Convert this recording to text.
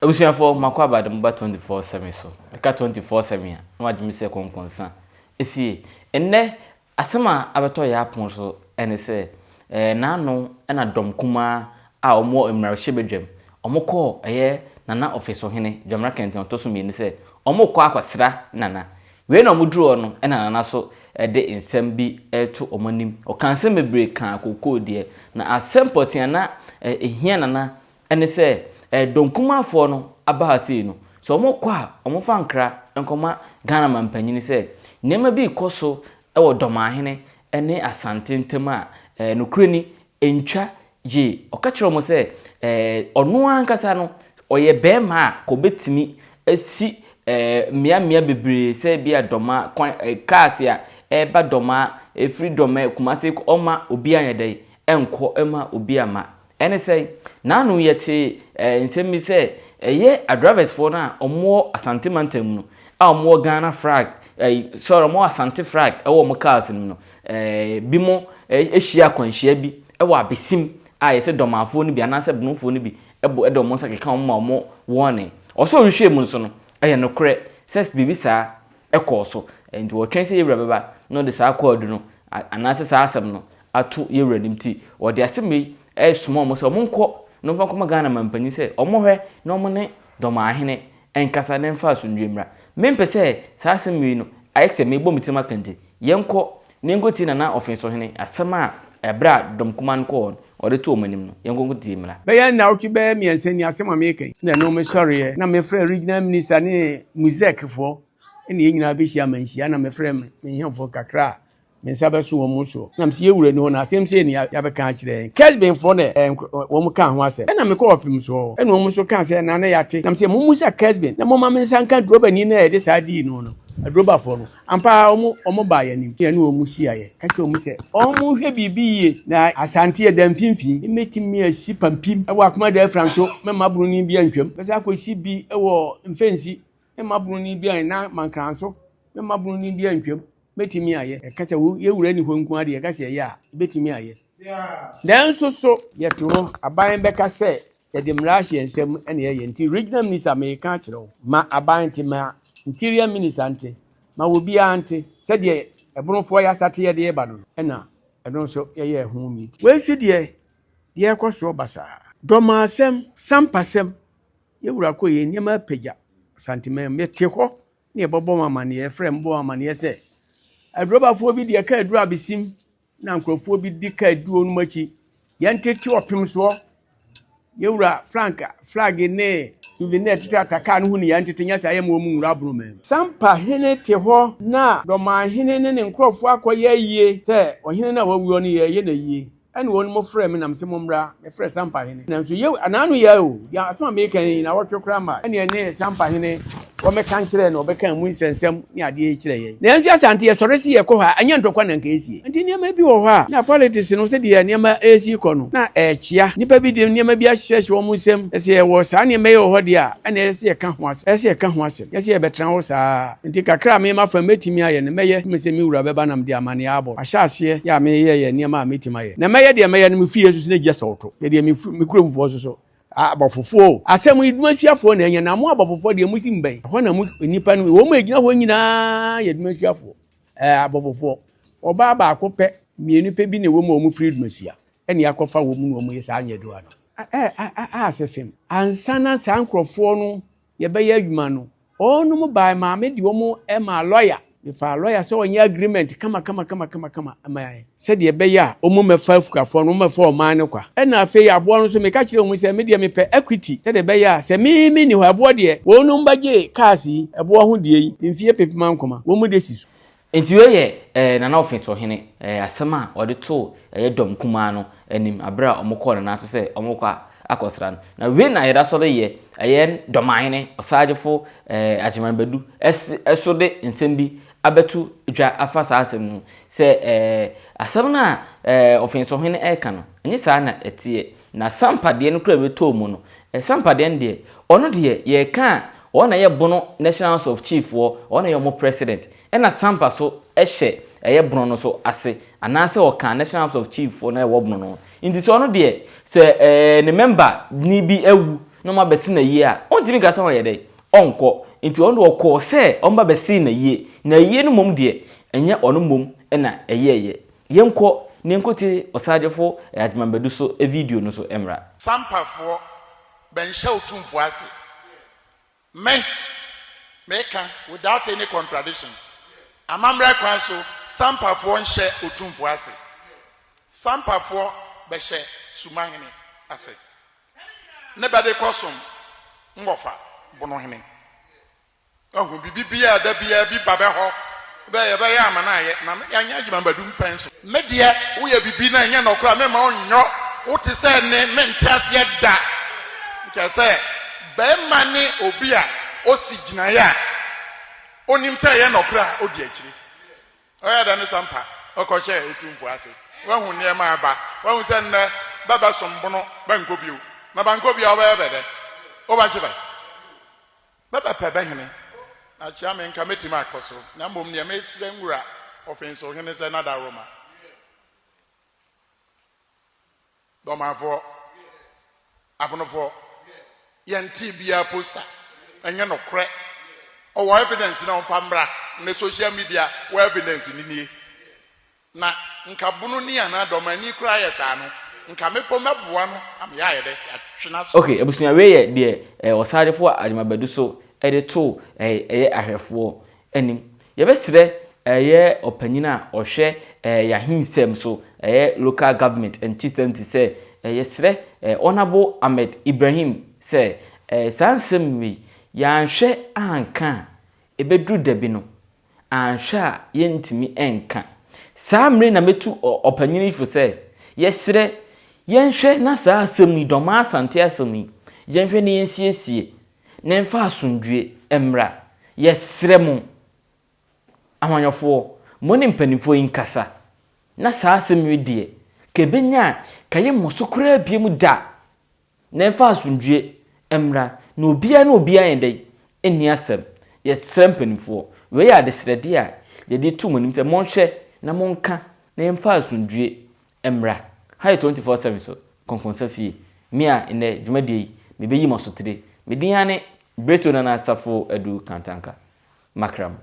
Abusuafoɔ, makɔ aba de mo ba 24/7 so. Meka 24/7 a, na wagye me sɛ kɔnkɔnsa efie. Nnɛ, asɛm a abɛtɔ yɛn apon so ne sɛ, ɛɛ n'ano na dɔm kumaa a wɔwɔ mmarahyɛbadwam, wɔkɔɔ ɛyɛ Nana Ɔfesohene, Dwamena Kɛntɛn ɔtɔ so mmienu sɛ wɔrekɔ akɔsra Nana. Wei na wɔduruu hɔ no na Nana so de nsɛm bi reto wɔn anim. Ɔkaa nsɛm bebree kaa kookoo deɛ, na asɛm pɔtee a na ɛhia Nana ne sɛ Donkumafoɔ no aba ha sei no, sɛ wɔkɔ a, wɔmfa nkra nkɔma Ghana mampanyini sɛ nneɛma bi rekɔ so wɔ Dɔmahene ne Asante ntam a, nokorɛ ni, ɛntwa yie. Ɔka kyerɛɛ wɔn sɛ ɔno ankasa no, ɔyɛ barima a ka ɔbɛtumi asi mmeammea bebree sɛ ebia Dɔma kwan, cars a ɛreba Dɔma, ɛfiri Dɔma, Kumasi rekɔ, ɔmma obiara nyɛ dɛn, ɛnkɔ mma obiara mma. Ɛne sɛn? Naanu yɛtee nsɛm bi sɛ ɛyɛ adrɔvɛsfoɔ no a wɔwɔ Asante mantam mu no a wɔwɔ Ghana frag, sorry, wɔwɔ Asante frag wɔ wɔn cars no mu no, binom ahyia akwanhyia bi wɔ Abesim a yɛsɛ Dɔmafoɔ no bi anaasɛ Bonofoɔ no bi bɔ de wɔn nsa keka wɔn ma wɔn wɔne. Ɔsɛ ɔhwehwɛɛ mu nso no, ɛyɛ nokorɛ sɛ biribi saa kɔɔ so. Nti wɔtwɛn sɛ yɛwura bɛba na ɔde saa kwaadu no anaasɛ saa asɛm no ato yɛwura anim nti wɔde asɛm wei resoma wɔn sɛ wɔnkɔ na wɔmfa nkɔma Ghana manpanin sɛ wɔnhwɛ na wɔn ne Dɔmahene nkasa na ɛmfa asomdwoeɛ mmra. Mempɛ sɛ saa asɛm wei no ayɛ sɛ merebɔ me tirim aka nti yɛnkɔ na yɛnkɔtie Nana Ɔfensohene asɛm a ɛberɛ a dɔm kumaa no kɔɔ hɔ no ɔde too wɔn anim no. Yɛnkɔ nkɔtie mmra. Bɛyɛ nnawɔtwe bɛyɛ mmiɛnsa ni asɛm a mereka yi na ɛno mesɔreɛ na mefrɛɛ regional minister ne Musec foɔ ɛna yɛn nyinaa bɛhyia manhyia na mefrɛɛ me nhemfo kakra a me nsa bɛso wɔn soɔ. Na mese, Yɛn wura ni hɔ, na asɛm sei na yɛabɛka akyerɛ yɛn. Kesbinfoɔ na wɔn kaa ho asɛm. Ɛnna mekɔɔ ɔpem soɔ hɔ, ɛnna wɔn nso kaa sɛ, Nana, yɛate. Na mese, Mommisa Kesbin, na momma me nsa nka durobani no a yɛde saa dii no no, adurobafoɔ no. Ampa ara wɔn, wɔbaa yɛn anim, na yɛne wɔn hyiaeɛ, ka kyerɛɛ wɔn sɛ wɔnhwɛ biribi yie. Na Asante yɛ da mfimfini, mɛtumi asi pampim wɔ Akomada Afranso, mɛmma buroni bi antwam. Mɛsan akɔsi bi wɔ Mfɛnsi, mɛmma buroni bi anna Mankranso, mɛmma buroni bi antwam. Mɛtumi ayɛ. Yɛka sɛ wo yɛ wura ni hɔ nko ara deɛ yɛka sɛ yɛyɛ a, yɛbɛtumi ayɛ. Nanso so yɛte hɔ, aban bɛka sɛ yɛde mmara ahyɛ yɛn nsam na yɛyɛ. Nti regional minister meka akyerɛ wo, ma aban nte, ma interior minister nte, ma obiara nte sɛdeɛ ɛbonofoɔ yɛ asate yɛde reba no no, ɛna ɛno nso yɛyɛɛ ho meeting. Wei nso deɛ, deɛ ɛrekɔ soɔ basaa. Dɔmaasɛm, sampasɛm, yɛ wura kɔ yɛ nneɛma apagya Asanteman mu. Yɛte hɔ ne yɛbɔbɔ wɔn amanneɛ, yɛfrɛ wɔn bɔ wɔn amanneɛ sɛ adurɔbafoɔ bi deɛ kaa aduro abesim na nkurɔfoɔ bi di kaa aduro no akyi. Yɛntete ɔpem soɔ. Yɛwura Frank flag ne souvenir tete ata kaa no ho ne yɛntete nyɛ saa yɛma wɔn nwura aboroma mu. Sampa hene te hɔ na Dɔmanhene ne ne nkurɔfoɔ akɔyɛ ayie sɛ ɔhene no a wawuo no yɛreyɛ no ayie. Ɛna wɔn mo frɛɛ me na mese mommra, mefrɛɛ Sampa hene. Nanso yei anaano yi ara o, deɛ asɛm a mereka yi nnawɔtwe koraa mmae. Ɛna ɛne Sampa hene wɔmmɛka nkyerɛɛ no, ɔbɛkaa mu nsɛnsɛm ne adeɛ yi kyerɛɛ yɛn. Nanso Asante yɛsɔre se yɛkɔ hɔ a, ɛnyɛ ntɔkwa na anka ɛresie. Nti nneɛma bi wɔ hɔ a, na politics no sɛdeɛ nneɛma resi kɔ no, na ɛrekyea. Nnipa bi de nneɛma bi ahyehyɛhyɛ wɔn nsam. Sɛ yɛwɔ saa nneɛma yi wɔ hɔ deɛ a, ɛna ɛsɛ sɛ yɛka ho asɛm. Ɛsɛ sɛ yɛka ho asɛm. Nyɛ sɛ yɛbɛtena hɔ saa ara. Enti kakra a me m'afã mɛtumi ayɛ no, mɛyɛ. Tumi sɛ me wura bɛba na mede amanneɛ abɔ no. Mahyɛ aseɛ yɛ a mereyɛ yɛ nneɛma a mɛtumi ayɛ. Na mɛyɛ deɛ mɛyɛ no me fie nso so na gya sɛ ɔto. Yɛ deɛ me kuromfoɔ nso so. Abɔfofoɔ o! Asɛm yi, Dumasuafoɔ na anya, na mo abɔfofoɔ deɛ mosi mbɛn. Ɛhɔ na mo nnipa no, wɔn a ɛgyina hɔ nyinaa yɛ Dumasuafoɔ, ɛɛ, abɔfofoɔ. Ɔbaa baako pɛ, mmienu pɛ bi na ɛwɔ mu a wɔfiri Dumasua, ɛna yɛakɔfa wɔn na wɔyɛ saa nyɛdoa no. Ɛ, ɛ, ɛ, ase fem. Ansa na saa nkurɔfoɔ no yɛbɛyɛ adwuma no, wɔnom bae maa me de wɔn maa lɔya. Mefaa lɔya sɛ ɔnyɛ agreement kama kama kama kama kama ma yɛn sɛdeɛ ɛbɛyɛ a wɔn mmɛfa afukafoɔ no, wɔn mmɛfa ɔman no kwa. Ɛna afei aboɔ no nso meka kyerɛɛ wɔn sɛ me deɛ mepɛ equity sɛdeɛ ɛbɛyɛ a sɛ me menni hɔ a ɛboɔ deɛ wɔnom bɛgye cars yi ɛboɔ ho deɛ yi mfie pepem ankoma wɔn de si so. Enti wei yɛ eh, Nana Ɔfesohene eh, asɛm a ɔde too ɛyɛ dɔm kumaa no anim bere a wɔkɔɔ Nana so sɛ wɔrekɔ akɔsra no. Na wei na yɛda so reyɛ ɛyɛ Dɔmahene Ɔsagyefo eh, Agyeman Badu so de nsɛm bi abɛto dwa afa saa asɛm no ho sɛ eh, asɛm no a eh, Ɔfesohene reka no, ɛnyɛ saa na ɛteɛ. Na Sampa deɛ no koraa bɛtɔɔ mu no, eh, Sampa deɛ no deɛ, ɔno deɛ yɛreka a, ɔno na ɛyɛ Bono National House of Chief foɔ, ɔno na ɛyɛ wɔn president. Ɛna Sampa so hyɛ ɛyɛ Bono no so ase anaasɛ ɔka National House of Chief foɔ no a ɛwɔ Bono no ho. Nti sɛ ɔno deɛ sɛ ɛɛ ne member ni bi awu na wɔn abɛsi no ayie a, ɔntumi nka sɛ ɔyɛ dɛn, ɔnkɔ. Nti ɔno deɛ ɔkɔɔ sɛ wɔn ba bɛsii no ayie. Na ayie no mmom deɛ, ɛnyɛ ɔno mmom na ɛyɛeɛ. Yɛnkɔ na yɛnkɔtie Ɔsagyefo Agyeman Badu so video no so mmra. Sampafoɔ, bɛnhyɛ Otumfoɔ ase. Me, meka without any contradiction. Amammerɛ kwan so, Sampafoɔ nhyɛ Otumfoɔ ase. Sampafoɔ bɛhyɛ Sumahene ase. Ne bɛde kɔsom Ngɔfa Bonohene. Wahu biribi biaa da biaa bi ba bɛ hɔ bɛ yɛbɛyɛ ama no ayɛ na me anyɛ adwuma bɛdu mpɛn so. Me deɛ woyɛ biribi na ɛnyɛ nɔkorɛ a memma wo nyɔ wo te sɛ ne mente aseɛ da nkyɛ sɛ bɛɛma ne obi a osi gyinaeɛ a onim sɛ ɛyɛ nɔkorɛ a odi akyire ɔyɛ dɛ ne sampa ɔkɔhyɛ otumfoɔ ase wahu nneɛma aba wahu sɛ nnɛ bɛbɛsom bono bɛnkɔ bio na bankɔ bio a wobɛyɛ bɛ dɛ wobɛhye bɛ. Mɛbɛpɛ bɛ hene, na kyea me nka mɛtumi akɔ so, na mmom neɛ mesrɛ nwura ɔfenso hene sɛ nadaworoma. Dɔmanfoɔ, Abonofoɔ, yɛntee biara poster, ɛnyɛ nokorɛ. Ɔwɔ evidence na ɔmfa mmra, ne social media wɔ evidence ni nie. Na nka bunu ni anaa dɔmani koraa yɛ saa no, nka me po mɛboa no ama yɛayɛ dɛ, yɛatwe no aso. Ok abusua wei yɛ deɛ eh, ɔsaagyefo Agyemabadu so de too eh, ɛyɛ ahwɛfoɔ anim. Yɛbɛsrɛ ɛyɛ ɔpanyin a ɔhwɛ eh, yɛahinsɛm so, ɛyɛ local government and chieftaincy sɛ eh, yɛsrɛ eh, Honourable Ahmed Ibrahim sɛ eh, saa nsɛm wei yɛanhwɛ anka a ɛbɛduru da bi no Anhwɛ a yɛntumi nka. Saa mmere na mɛtu ɔpanyin yi fo sɛ, yɛsrɛ, yɛnhwɛ na saa asɛm yi, Dɔmaa Asante asɛm yi, yɛnhwɛ na yɛnsiesie na ɛmfa asomdwoeɛ mmra. Yɛsrɛ mo, ahwanyɔfoɔ, mo ne mpanimfoɔ yi nkasa na saa asɛm yi deɛ, ka ɛbɛnya a, ka yɛmmɔ so koraa biom da. Na ɛmfa asomdwoeɛ mmra, na obiara ne obiara nyɛ dɛn? Nni asɛm. Yɛsrɛ mpanimfoɔ, wei yɛ adesrɛdeɛ a yɛde reto mo anim sɛ monhwɛ na monka na yɛmfa asomdwoeɛ mmra. Ha yɛ 24/7 so, Kɔnkɔnsa Fie. Me a nnɛ dwumadie yi, mebɛyi mo asotire. Me din ara ne Brito Nana Asafo Adu Kantanka. Makram.